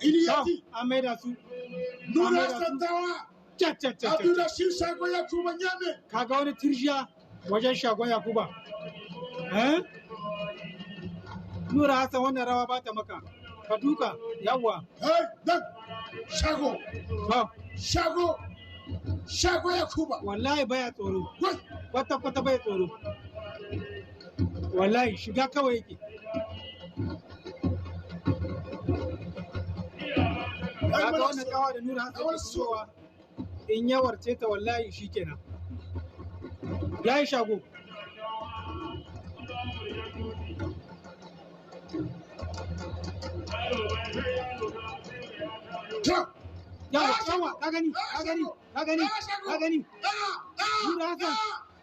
Iliyati. An maida su. Nura Hassan Tawa. Ca ca ca. Abdulrashid Shagon Yakuba Nyame. Kaga wani tirjiya wajen Shagon Yakuba. Eh? Nura Hassan wannan rawa ba ta maka. Ka duka yawwa. Hey, dan. Shago. To, Shago. Shago Yakuba. wallahi baya tsoro. Wai. Kwata kwata baya tsoro. Wallahi shiga kawai yake. Kaga wannan kawa da Nura Hassan ke fitowa. In ya warce ta wallahi shikenan. Ya yi shago. To. Yawa, yawa, ka gani, ka gani, ka gani, ka gani. Nura Hassan.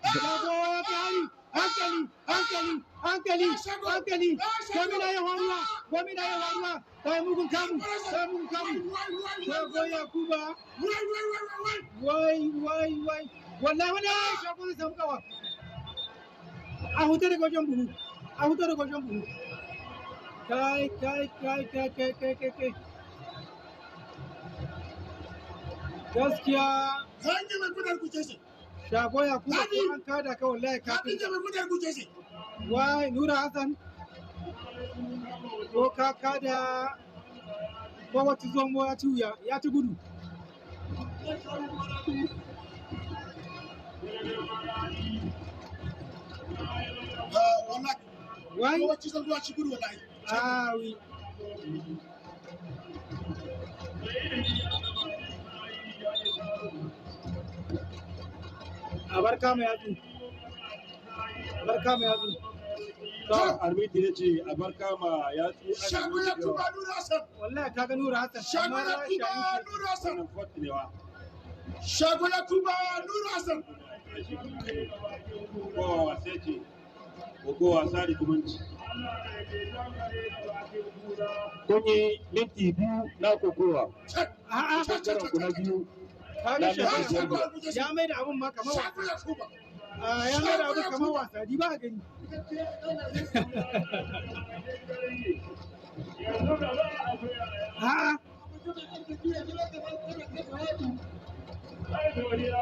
Shago ya kai hari. Hankali, hankali, hankali, hankali. Gwamina ya faruwa, gwamina ya faruwa. Ta yi mugun kamu, ta yi mugun kamu. Shago Yakuba. Wai, wai, wai, wai. Wai, wai, wai. Wallahi wani shago zai samu kawa. A huta daga wajen buhu. A huta daga wajen buhu. Kai, kai, kai, kai, kai, kai, kai, kai. Gaskiya Hanya mai gudar kuce shi. Shago Yakuba ko an kada ka wallahi ka kai. Hanya mai gudar kuce shi. Wai Nura Hassan ko ka kada ko wata zomo ya ci wuya ya ci gudu. Ah, wallahi. Wai Ko wacce zan zuwa ci gudu wallahi. ah oui. A bar kama yatsu. A bar kama yatsu. To, Arbitri ya ce a bar kama yatsu ana Shago Yakuba Nura Hassan. wallahi ka ga Nura Hassan Shago amma ya Yakuba shayi shi. Nura Hassan. Wannan fort ne wa. Shago Yakuba Nura Hassan. Kowa wasa ce, ko kowa wasa da kumanci. Kun yi minti 2 na kokowa. Check. A'a, Check, check, Karon ku na check, check. biyu. ka ga Na Shago minti Yakuba 5. ya mai da abun ma kamar wasa. Shago Yakuba. Ah, ya mai da abun kamar wasa, di ba ka gani. A'a.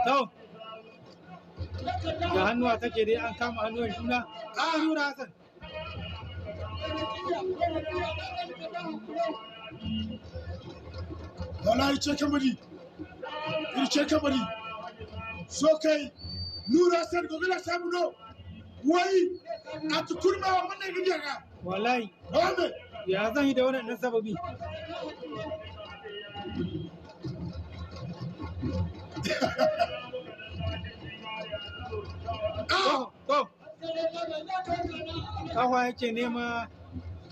To, da hannuwa take dai an kama hannuwan juna. A Nura Hassan. Wallahi ce kamari. Irce kamari. So kai Nura Hassan gobe la samu no. Wai a tukurma wa wannan gidiya ga. Wallahi, Amen. ya zan yi da wannan ɗan sababi. Ah, To, to. Kafa yake nema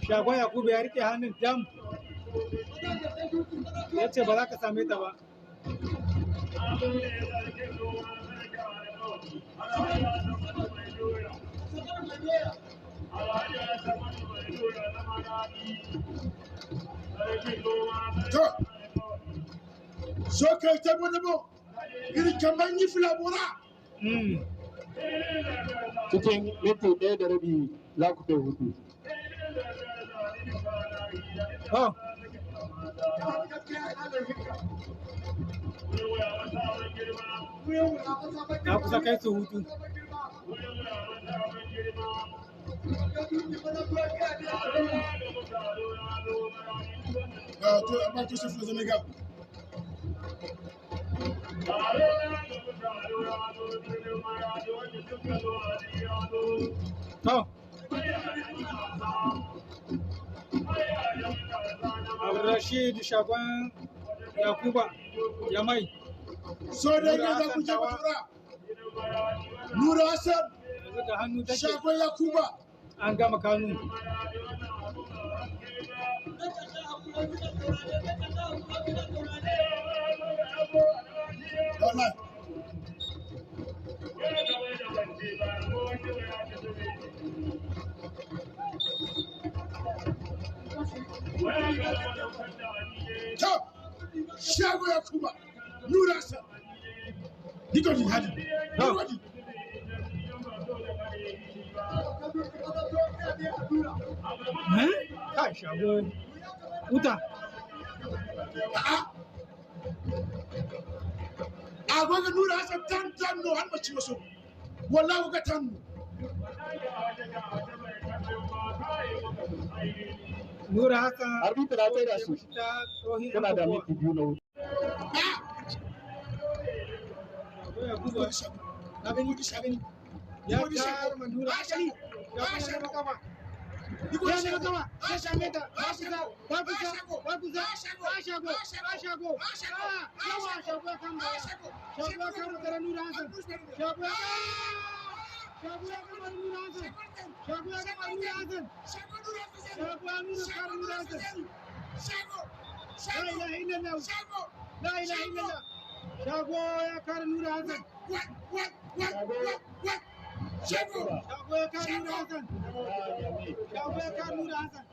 Shagon Yakubu ya rike hannun dam. Ya ce ba za ka same ta ba. to. So kai ta bo bo. Iri kaman yi fila bora. Mm. Cikin minti 1.5 za ku kai hutu. To. Na kusa kai su hutu. Ah, to amma to sai fila zame ga. To. Abdulrashid Shagon Yakuba Yamai. So dai ga za ku je batura. Nura Hassan Yanzu da hannu take Shagon Yakuba. an gama kanu. Wallahi. To. Shago Yakuba. Nura Hassan. Nikodi hadi. Nikodi. Eh? Kai shago. Wuta. A'a. Agoga Nura Hassan tan tan no har mace maso. Wallahi ga tan. Nura Hassan Arbitra na tsaida su. ta tsohin yan Kuna da kokowa. minti 2 na hutu. Shago Yakubu, ka gani, ka gani. Ya kama Nura Hassan. Ya kuma neman kafa. Ya neman kafa. Ya same ta. Ba kusa, ba kusa, ba kusa. Ba shago, ba shago. Ah, yawa shago ya kama. Shago ya kama karen Nura Hassan. Shago ya Shago ya kama Nura Hassan. Shago ya kama Nura Hassan. Shago ya nuna karen Nura Hassan. La ilaha illallah. La ilaha illallah. Shago ya kare Nura Hassan. Shago ya kare Nura Hassan. Shago ya kare Nura Hassan.